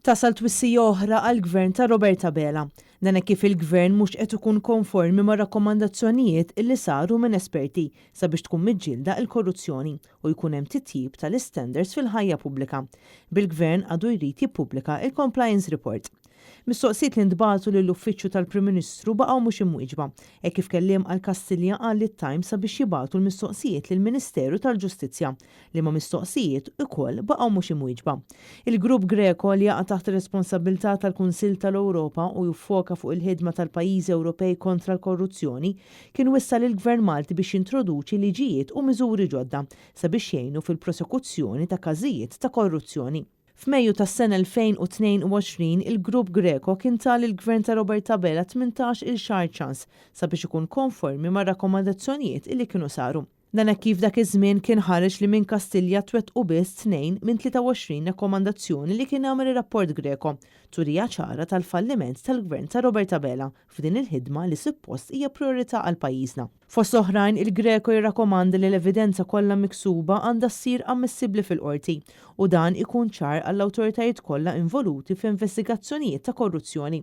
Tasal twissija oħra għall-Gvern ta' Robert Abela. Dan hekk kif il-Gvern mhux qed ikun konformi ma' rakkomandazzjonijiet illi saru minn esperti sabiex tkun miġġielda l-korruzzjoni u jkun hemm titjib tal-istandards fil-ħajja pubblika. Bil-Gvern għadu jrid jippubblika il-compliance report. Mistoqsijiet li ntbagħtu lill-Uffiċċju tal-Prim Ministru baqgħu mhux imwieġba, hekk kif kelliem għal Kastilja qal lit-Times sabiex jibagħtu l-mistoqsijiet lill-Ministeru tal-Ġustizzja, liema mistoqsijiet ukoll baqgħu mhux imwieġba. Il-Grupp Greco li jaqa' taħt ir-responsabbiltà tal-Kunsill tal-Ewropa u jiffoka fuq il-ħidma tal-pajjiżi Ewropej kontra l-korruzzjoni, kien wissa lill-Gvern Malti biex jintroduċi liġijiet u miżuri ġodda sabiex jgħinu fil-prosekuzzjoni ta' każijiet ta' korruzzjoni. F'Mejju tas-sena 2022, il-Grupp Greco kien ta lill-Gvern ta' Robert Abela 18-il xahar ċans sabiex ikun konformi mar-rakkomandazzjonijiet illi kienu saru. Dan hekk kif dak iż-żmien kien ħareġ li minn Kastilja twettqu biss tnejn minn 23 rakkomandazzjoni li kien għamel ir-rapport Greco, turija ċara tal-falliment tal-Gvern ta' Robert Abela f'din il-ħidma li suppost hija prijorità għal pajjiżna. Fost oħrajn, il-Greco jirrakkomanda li l-evidenza kollha miksuba għandha ssir ammissibbli fil-qorti u dan ikun ċar għall-awtoritajiet kollha involuti f'investigazzjonijiet ta' korruzzjoni.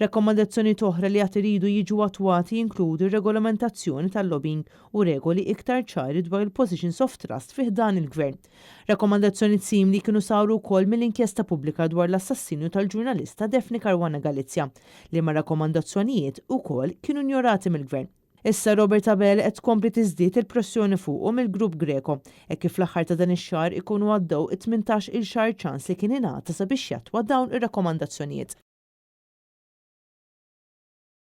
Rakkomandazzjonijiet oħra li għad iridu jiġu attwati jinkludu r-regolamentazzjoni tal-lobbying u regoli iktar ċari dwar il-positions of trust fi ħdan il-Gvern. Rakkomandazzjonijiet simili kienu saru wkoll mill-inkjesta pubblika dwar l-assassinju tal-ġurnalista Daphne Caruana Galizia, liema rakkomandazzjonijiet ukoll kienu injorati mill-Gvern. Issa Robert Abela qed tkompli tiżdied il-pressjoni fuqu mill-Grupp Greco, hekk kif fl-aħħar ta' dan ix-xahar ikunu għaddew it-18-il xahar ċans li kien ingħata sabiex jattwa dawn ir-rakkomandazzjonijiet.